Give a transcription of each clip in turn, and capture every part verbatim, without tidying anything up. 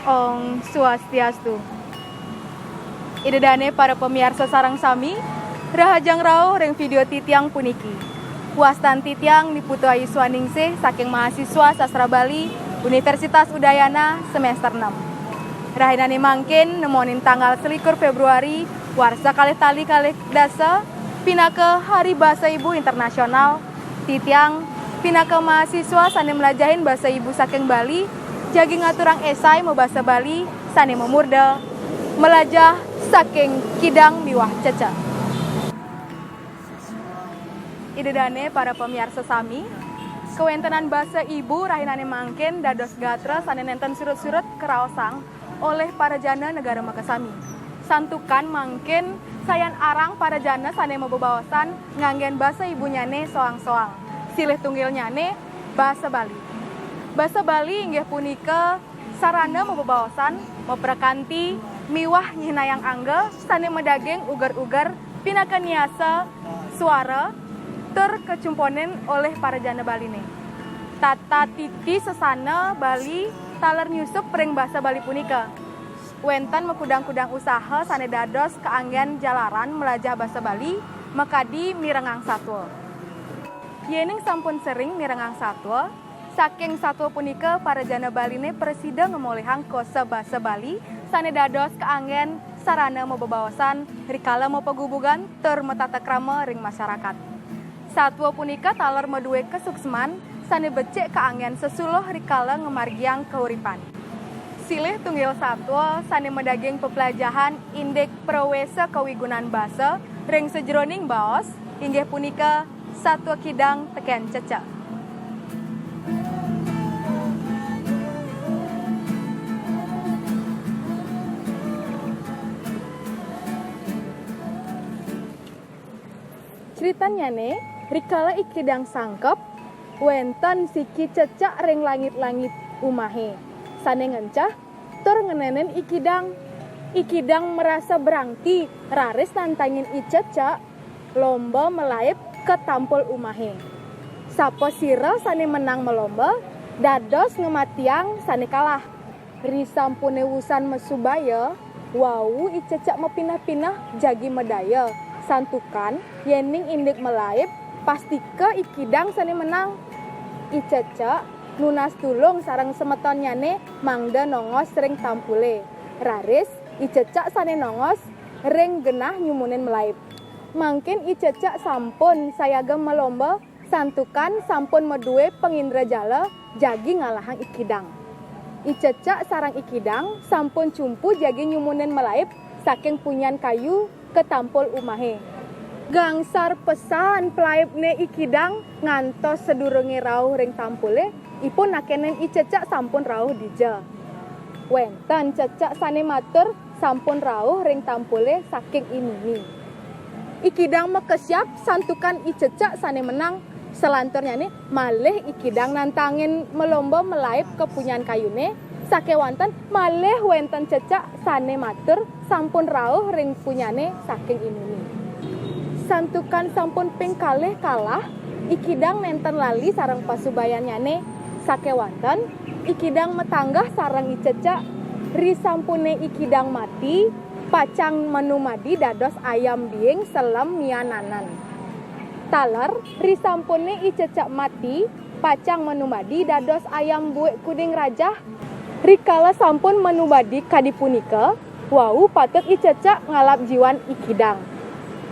Om Swastiastu. Ida dane para pamiarsa sareng sami, rahajeng rauh ring video titiang puniki. Wastan titiang Ni Putu Ayu Swaningsih saking mahasiswa Sastra Bali, Universitas Udayana, semester enam. Rahinane mangkin nemonin tanggal selikur Februari, warsa kalih tali kalih dasa, pinaka Hari Basa Ibu Internasional, titiang, pinaka mahasiswa sane mlajahin basa ibu saking Bali, jagi ngaturang esai mabasa Bali sane mamurda Melajah saking Kidang miwah Cecek. Ida dane para pamiarsa sami, kawentenan basa ibu rahinane mangkin dados gatra sane nenten surut-surut karaosang olih para jana negara makasami. Santukan mangkin sayan arang para jana sane mabebaosan nganggen basa ibunyane soang-soang. Silih tunggilnyane basa Bali. Basa Bali inggih punika sarana mabebaosan, maprakanti, miwah nyihnayang angga sane madaging uger-uger pinaka niasa, suara, tur kacumponin olih para jana Baline. Tata titi sesana Bali taler nyusup ring basa Bali punika. Wenten makudang-kudang usaha sane dados kaanggen jalaran mlajah basa Bali, makadi mirengang satua. Yening sampun sering mirengang satua, saking satua punika para jana Baline prasida ngamolihang kosa basa Bali sane dados kaanggen sarana mabebaosan rikala mapagubugan tur matata krama ring masarakat. Satua punika taler madue kasuksman sane becik kaanggen sesuluh rikala ngamargiang kauripan. Silih tunggil satua sane madaging peplajahan indik prawesa kawigunan basa ring sajeroning baos, inggih punika satua kidang teken cecek. Critannyane, rikala I Kidang sangkep, wenten siki cecek ring langit-langit umahe, sane ngenceh tur ngenenin I Kidang. I Kidang marasa brangti, raris nantangin I Cecek lomba malaib ka tampul umahe. Sapasira sane menang malomba, dados ngamatiang sane kalah. Risampune wusan masubaya, wau I Cecek mapineh-pineh jagi madaya. Santukan, yening indik malaib, pastika I Kidang sane menang. I Cecek nunas tulung sareng semetonnyane mangda nongos ring tampule. Raris, I Cecek sane nongos ring genah nyumunin malaib. Mangkin I Cecek sampun sayaga malomba, santukan sampun madue pangindrajala jagi ngalahang I Kidang. I Cecek sareng I Kidang sampun cumpu jagi nyumunin malaib saking punyan kayu ka tampul umahe. Gangsar pesan palaibne I Kidang ngantos sadurunge rauh ring tampule, ipun nakenin I Cecek sampun rauh dija. Wenten cecek sane matur sampun rauh ring tampule saking inuni. I Kidang makesiab santukan I Cecek sane menang, salanturnyane malih I Kidang nantangin malomba malaib ka punyan kayune, sakewanten malih wenten cecek sane matur sampun rauh ring punyane saking inuni. Santukan sampun ping kalih kalah, I Kidang nenten lali sareng pasubayannyane, sakewanten I Kidang matanggeh sareng I Cecek, risampune I Kidang mati, pacang manumadi dados ayam biing selem miananan. Taler, risampune I Cecek mati, pacang manumadi dados ayam buik kuning rajah. Rikala sampun manumadi kadi punika, wau patut I Cecek ngalap jiwan I Kidang.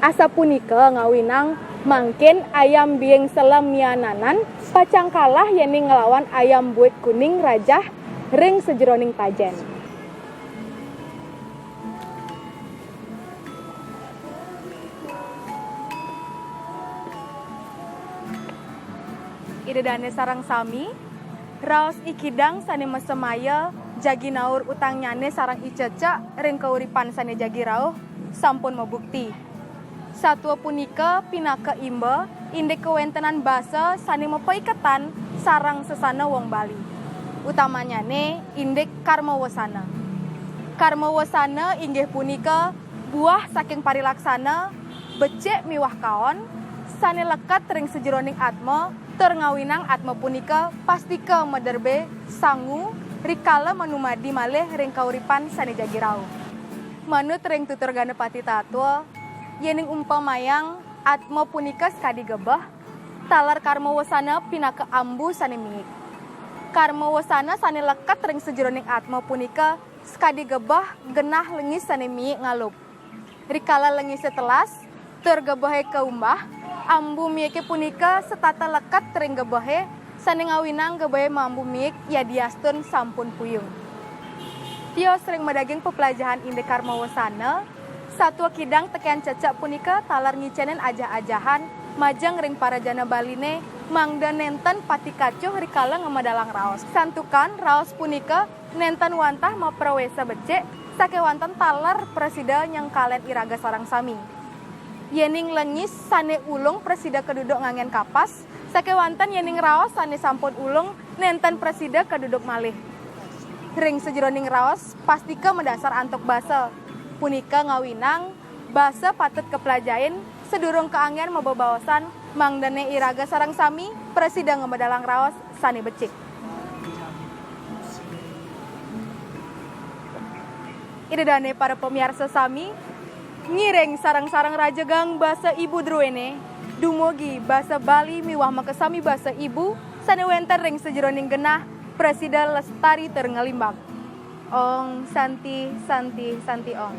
Asapunika ngawinang mangkin ayam biing selem miananan pacang kalah yening nglawan ayam buik kuning rajah ring sajeroning tajen. Ida dane sareng sami, raos I Kidang sane masemaya jagi naur utangnyane sareng I Cecek ring kauripan sane jagi rauh sampun mabukti. Satua punika pinaka imba indik kawentenan basa sane mapaiketan sareng sesana wong Bali. Utamanyane indik karma wasana. Karma wasana inggih punika buah saking parilaksana becik miwah kaon sane leket ring sajeroning atma tur ngawinang atma punika pastika maderbe sangu, rikala manumadi malih ring kauripan sane jagi rauh. Manut ring tutur Ganapati Tatwa, yening umpamayang atma punika sakadi gebeh, taler karma wasana pinaka ambu sane miik. Karma wasana sane leket ring sajeroning atma punika sakadi gebeh genah lengis sane miik ngalup. Rikala lengise telas, tur gebehe kaumbah, ambu miike punika setata leket ring gebehe, sane ngawinang gebehe mambu miik yadiastun sampun puyung. Tios ring madaging peplajahan indik karma wasana, satua kidang teken cecek punika taler ngicenin ajah-ajahan majeng ring parajana Baline mangda nenten pati kacuh rikala ngamedalang raos. Santukan raos punika nenten wantah maprawesa becik, sakewanten taler prasida nyengkalen iraga sareng sami. Yening lengis sane ulung prasida kaduduk nganggen kapas, sakewanten yening raos sane sampun ulung nenten prasida kaduduk malih. Ring sajeroning raos pastika madasar antuk basa. Punika ngawinang basa patut kaplajain sadurung kaanggen mabebaosan, mangdane iraga sareng sami prasida ngamedalang raos sane becik. Ida dane para pamiarsa sami, ngiring sareng-sareng rajegang basa ibu druene, dumugi basa Bali miwah makasami basa ibu sane wenten ring sajeroning genah prasida lestari tur ngalimbak. Ong Santi, Santi, Santi Ong.